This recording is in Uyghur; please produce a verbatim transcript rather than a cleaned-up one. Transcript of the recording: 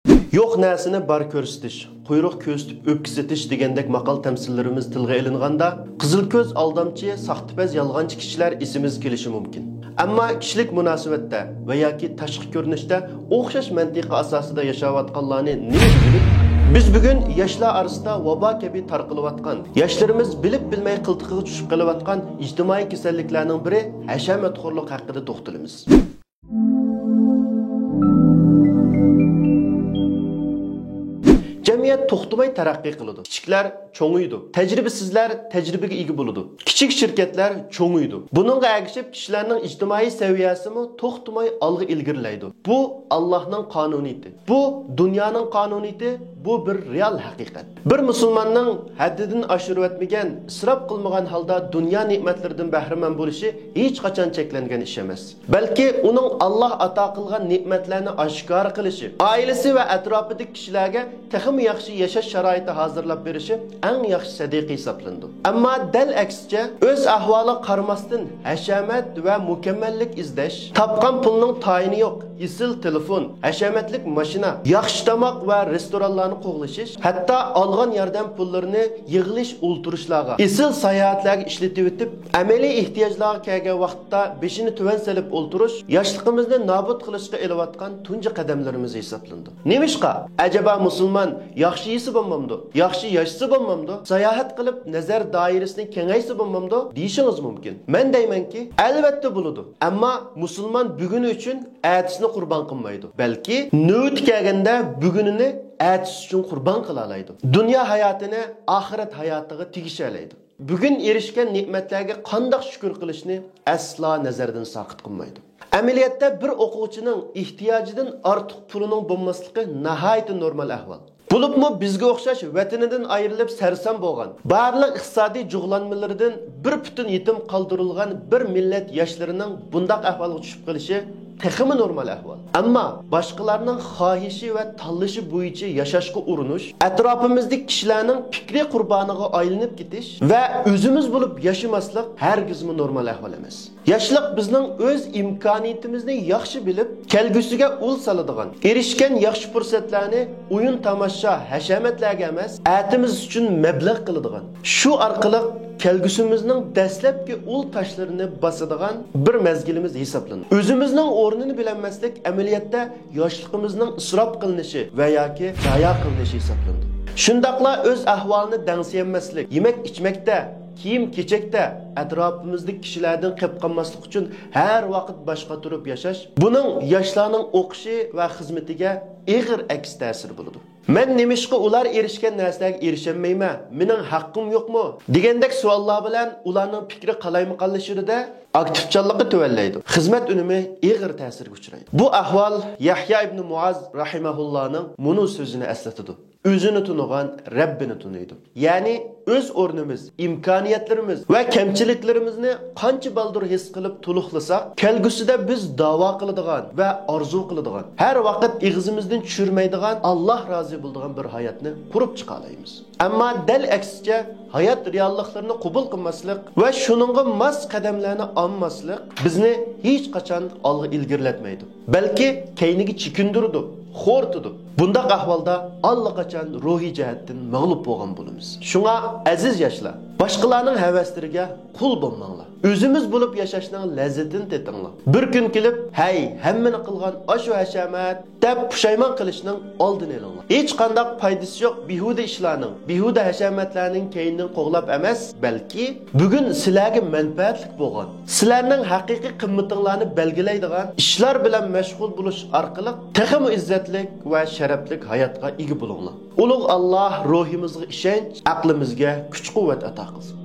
يوق نەرسىنى بار كۆرسىتىش، قۇيرۇق كۆرسىتىپ ئۆپكە سېتىش دېگەندەك ماقال-تەمسىللىرىمىز تىلغا ئېلىنغاندا، قىزىل كۆز، ئالدامچى، ساختىپەز، يالغانچى كىشىلەر ئېسىمىزگە كېلىشى مۇمكىن. ئەمما كىشىلىك مۇناسىۋەتتە ۋە ياكى تاشقى كۆرۈنۈشتە ئوخشاش مەنتىقە ئاساسىدا ياشاۋاتقانلارنى نېمە دېيلى؟ بىز بۈگۈن ياشلار ئارىسىدا ۋابا كەبى تارقىلىۋاتقان، ياشلىرىمىز بىلىپ-بىلمەي قىلتىقىغا چۈشۈپ قېلىۋاتقان ئىجتىمائىي كېسەللىكلەرنىڭ بىرى ھەشەمەتخورلۇق ھەققىدە توختىلىمىز. جەمئىيەت توختىماي تەرەققىي قىلىدۇ. كىچىكلەر چوڭىيىدۇ. تەجرىبىسىزلەر تەجرىبىگە ئىگە بولىدۇ. كىچىك شىركەتلەر چوڭىيىدۇ. بۇنىڭغا ئەگىشىپ، كىشىلەرنىڭ ئىجتىمائىي سەۋىيەسىمۇ توختىماي ئالغا ئىلگىرىلەيدۇ. بۇ ئاللاھنىڭ قانۇنىيىتى. بۇ دۇنيانىڭ قانۇنىيىتى. بۇ بىر رېئال ھەقىقەت. بىر مۇسۇلماننىڭ ھەددىدىن ئاشۇرۇۋەتمىگەن، ئىسراپ قىلمىغان ھالدا دۇنيا نېمەتلىرىدىن بەھرىمەن بولۇشى ھېچقاچان چەكلەنگەن ئىش ئەمەس. بەلكى ئۇنىڭ ئاللاھ ئاتا قىلغان نېمەتلەرنى ئاشكارا قىلىشى، ئائىلىسى ۋە ئەتراپىدىكى كىشىلەرگە تېخىمۇ ياخشى ياشاش شارائىتى ھازىرلاپ بېرىشى ئەڭ ياخشى سەدىقە ھېسابلىنىدۇ. ئەمما دەل ئەكسىچە، ئۆز ئەھۋالىغا قارىماستىن، ھەشەمەت ۋە مۇكەممەللىك ئىزدەش، تاپقان پۇلنىڭ تايىنى يوق، ئېسىل تېلېفون، ھەشەمەتلىك ماشىنا، ياخشى تاماق ۋە رېستورانلارنى قوغلىشىش، ھەتتا ئالغان ياردەم پۇللىرىنى يىغىلىش ئولتۇرۇشلارغا، ئېسىل ساياھەتلەرگە ئىشلىتىۋېتىپ، ئەمەلىي ئېھتىياجلارغا كەلگەن ۋاقىتتا بېشىنى تۆۋەن سېلىپ ئولتۇرۇش ياشلىقىمىزنى نابۇت قىلىشقا ئېلىۋاتقان تۇنجى قەدەملىرىمىز ھېسابلىنىدۇ. نېمىشقا؟ ئەجەبا مۇسۇلمان ياخشى يېسە بولمامدۇ؟ ياخشى ياشىسا بولمامدۇ؟ ساياھەت قىلىپ نەزەر دائىرىسىنى كېڭەيتسە بولمامدۇ؟ دېيىشىڭىز مۇمكىن. مەن دەيمەنكى، ئەلۋەتتە بولىدۇ. ئەمما مۇسۇلمان بۈگۈنى ئۈچۈن ئەتىسىنى قۇربان قىلمايدۇ. بەلكى نۆۋىتى كەلگەندە بۈگۈنىنى ئەتىسى ئۈچۈن قۇربان قىلالايدۇ. دۇنيا ھاياتىنى ئاخىرەت ھاياتىغا تېگىشەلەيدۇ. بۈگۈن ئېرىشكەن نېمەتلەرگە قانداق شۈكۈر قىلىشنى ئەسلا نەزەردىن ساقىت قىلمايدۇ. ئەمەلىيەتتە بىر ئوقۇغۇچىنىڭ ئېھتىياجىدىن ئارتۇق پۇلىنىڭ بولماسلىقى ناھايىتى نورمال ئەھۋال. بولۇپمۇ بىزگە ئوخشاش ۋەتىنىدىن ئايرىلىپ سەرسان بولغان، بارلىق ئىقتىسادىي جۇغلانمىلىرىدىن بىر پۈتۈن يېتىم قالدۇرۇلغان بىر مىللەت ياشلىرىنىڭ بۇنداق ئەھۋالغا چۈشۈپ قېلىشى تېخىمۇ نورمال ئەھۋال. ئەمما باشقىلارنىڭ خاھىشى ۋە تاللىشى بويىچە ياشاشقا ئۇرۇنۇش، ئەتراپىمىزدىكى كىشىلەرنىڭ پىكرى قۇربانىغا ئايلىنىپ كېتىش ۋە ئۆزىمىز بولۇپ ياشىماسلىق ھەرگىزمۇ نورمال ئەھۋال ئەمەس. ياشلىق بىزنىڭ ئۆز ئىمكانىيىتىمىزنى ياخشى بىلىپ، كەلگۈسىگە ئۇل سالىدىغان، ئېرىشكەن ياخشى پۇرسەتلەرنى ئويۇن-تاماشا، ھەشەمەتلەرگە ئەمەس، ئەتىمىز ئۈچۈن مەبلەغ قىلىدىغان، شۇ ئارقىلىق كەلگۈسىمىزنىڭ دەسلەپكى ئۇل تاشلىرىنى باسىدىغان بىر مەزگىلىمىز ھېسابلىنىدۇ. ئۆزىمىزنىڭ ئورنىنى بىلەلمەسلىك ئەمەلىيەتتە ياشلىقىمىزنىڭ ئىسراپ قىلىنىشى ۋە ياكى زايە قىلىنىشى ھېسابلىنىدۇ. شۇنداقلا ئۆز ئەھۋالىنى دەڭسىيەلمەسلىك، يېمەك-ئىچمەكتە، كىيىم-كېچەكتە، ئەتراپىمىزدىكى كىشىلەردىن قېلىپ قالماسلىق ئۈچۈن ھەر ۋاقىت باشقا تۇرۇپ ياشاش، بۇنىڭ ياشلارنىڭ ئوقۇشى ۋە خىزمىتىگە ئېغىر ئەكس تەسىرى بولىدۇ. مەن نېمىشقا ئۇلار ئېرىشكەن نەرسىلەرگە ئېرىشەلمەيمەن؟ مېنىڭ ھەققىم يوقمۇ؟ دېگەندەك سوئاللار بىلەن ئۇلارنىڭ پىكرى قالايمىقانلىشىدۇ-دە، ئاكتىپچانلىقى تۆۋەنلەيدۇ، خىزمەت ئۈنۈمى ئېغىر تەسىرگە ئۇچرايدۇ. بۇ ئەھۋال يەھيا ئىبنى مۇئاز رەھىمەھۇللانىڭ مۇنۇ سۆزىنى ئەسلىتىدۇ: ئۆزىنى تونۇغان رەببىنى تونۇيدۇ. يەنى ئۆز ئورنىمىز، ئىمكانىيەتلىرىمىز ۋە كەمچىلىكلىرىمىزنى قانچە بالدۇر ھېس قىلىپ تولۇقلىساق، كەلگۈسىدە بىز داۋا قىلىدىغان ۋە ئارزۇ قىلىدىغان، ھەر ۋاقىت ئېغىزىمىزدىن چۈشۈرمەيدىغان، ئاللاھ رازى بولىدىغان بىر ھاياتنى قۇرۇپ چىقالايمىز. ئەمما دەل ئەكسىچە، ھايات رېئاللىقلىرىنى قوبۇل قىلماسلىق ۋە شۇنىڭغا ماس قەدەملەرنى ئالماسلىق بىزنى ھېچقاچان ئالغا ئىلگىرىلەتمەيدۇ. بەلكى كەينىگە چېكىندۈرىدۇ، خورىتىدۇ. بۇنداق ئەھۋالدا ئاللىقاچان روھىي جەھەتتىن مەغلۇپ بولغان بولىمىز. شۇڭا، ئەزىز ياشلار، باشقىلارنىڭ ھەۋەسلىرىگە قۇل بولماڭلار. ئۆزىمىز بولۇپ ياشاشنىڭ لەززىتىنى تېتىڭلار. بىر كۈن كېلىپ، ھەي، ھەممىنى قىلغان ئاشۇ ھەشەمەت، دەپ پۇشايمان قىلىشنىڭ ئالدىنى ئېلىڭلار. ھېچقانداق پايدىسى يوق بىھۇدە ئىشلارنىڭ، بىھۇدە ھەشەمەتلەرنىڭ كەينىدىن قوغلاپ ئەمەس، بەلكى بۈگۈن سىلەرگە مەنپەئەتلىك بولغان، سىلەرنىڭ ھەقىقىي قىممىتىڭلارنى بەلگىلەيدىغان ئىشلار بىلەن مەشغۇل بولۇش ئارقىلىق تېخىمۇ ئىززەتلىك ۋە شەرەپلىك ھاياتقا ئىگە بولۇڭلار. ئۇلۇغ ئاللاھ روھىمىزغا ئىشەنچ، ئەقلىمىزگە كۈچ-قۇۋۋەت ئاتا قىلسۇن.